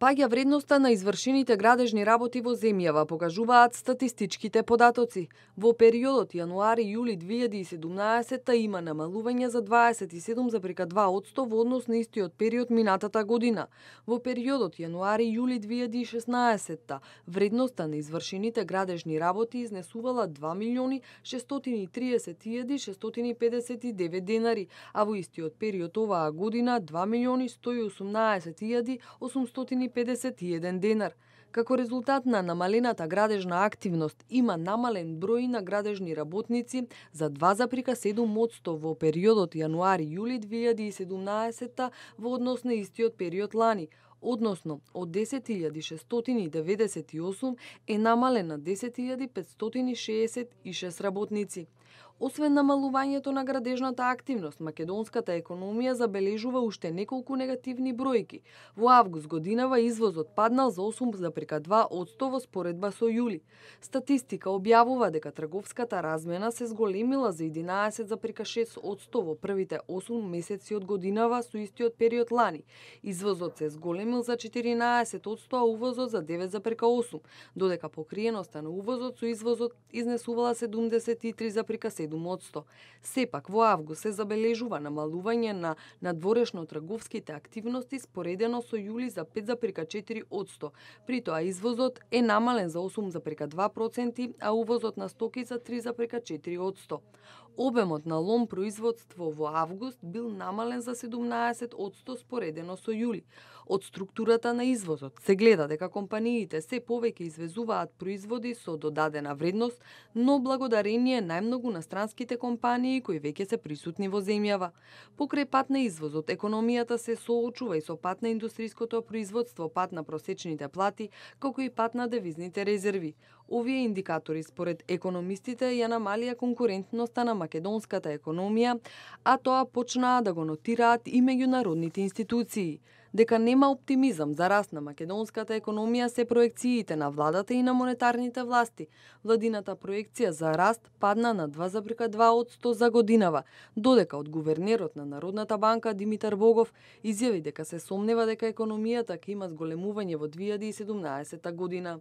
Паѓа вредноста на извршените градежни работи во земјава, покажуваат статистичките податоци. Во периодот јануари-јули 2017 има намалување за 27,2% во однос на истиот период минатата година. Во периодот јануари-јули 2016 вредноста на извршените градежни работи изнесувала 2.630.659 денари, а во истиот период оваа година 2.118.851 денар. Како резултат на намалената градежна активност има намален број на градежни работници за 2,7% во периодот јануари-јули 2017 во однос на истиот период лани, односно од 10.698 е намален на 10.566 работници. Освен намалувањето на градежната активност, македонската економија забележува уште неколку негативни бројки. Во август годинава извозот паднал за 8,2% во споредба со јули. Статистика објавува дека трговската размена се зголемила за 11,6% во првите 8 месеци од годинава со истиот период лани. Извозот се зголемил за 14%, а увозот за 9,8%, додека покриеноста на увозот со извозот изнесувала 73,7%. Сепак, во август се забележува намалување на надворешно-трговските активности споредено со јули за 5,4%. При тоа извозот е намален за 8,2%, а увозот на стоки за 3,4%. Обемот на лом производство во август бил намален за 17% споредено со јули. Од структурата на извозот се гледа дека компаниите се повеќе извезуваат производи со додадена вредност, но благодарение најмногу на странските компании кои веќе се присутни во земјава. Покрај пат на извозот, економијата се соочува и со пат на индустриското производство, пат на просечните плати, како и пат на девизните резерви. Овие индикатори според економистите ја намалија конкурентноста на македонската економија, а тоа почнаа да го нотираат и меѓународните институции. Дека нема оптимизам за раст на македонската економија се проекциите на владата и на монетарните власти. Владината проекција за раст падна на 2,2% за годинава, додека од гувернерот на Народната банка Димитар Богов изјави дека се сомнева дека економијата ќе има зголемување во 2017 година.